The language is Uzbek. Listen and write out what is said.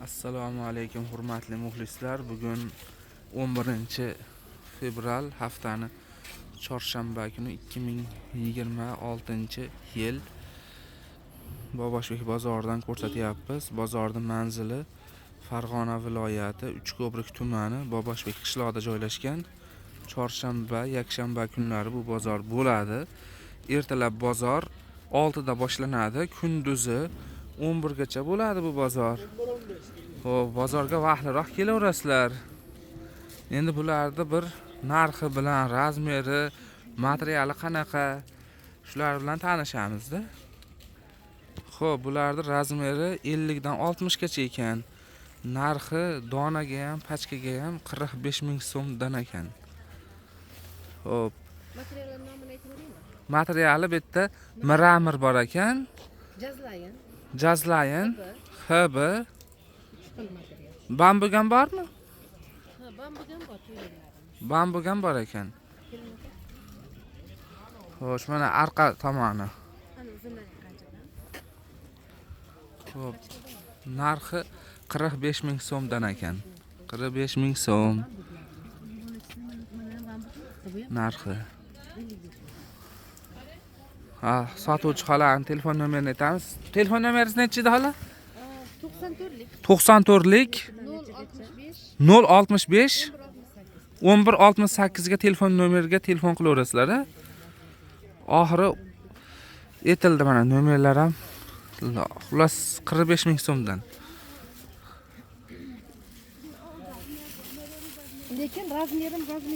Assalomu alaykum, hurmatli muxlislar. Bugun 11 fevral, haftani chorshanba kuni, 2026-yil. Boboshbek bozoridan ko'rsatyapmiz. Bozorning manzili Farg'ona viloyati, Uchko'prik tumani, Boboshbek qishlog'ida joylashgan. Chorshanba, yakshanba kunlari bu bozor bo'ladi. Ertalab bozor 6 da boshlanadi, kunduzi 11 gacha bo'ladi bu bozor. Xo'p, bozorga vaqtliroq kelaverasizlar. Endi bularni bir narxi bilan, razmeri, materiali qanaqa, shular bilan tanishamiz-da. Xo'p, bularni razmeri 50 dan 60 gacha ekan. Narxi donaga ham, pachkaga ham 45 ming so'mdan ekan. Xo'p, Materiallar nomini aytib yuboraymi? Materiali bu yerda мрамор bor ekan, Jazlayin, jazlayin, HB, HB, uch xil material. Bambuk ham bormi? Ha, bambuk ham bor to'yganlarim. Bambuk ham bor ekan. Keling, aka. Xo'sh, mana arqa tomoni. Ana uzunlari qanchadan? Xo'p, narxi 45 ming so'mdan ekan. 45 ming so'm Mana bambuk. Bu ham narxi. 55. Ha, sotuvchi xolani telefon nomerini aytamiz. Telefon nomeringiz nechi edi, xola? 94lik 94lik 065 065 168. 11 68 ga telefon nomeriga telefon qilaverasizlar, a? Oxiri aytildi, mana nomerlar ham. Xullas, 45 ming so'mdan. Lekin razmerim razmer.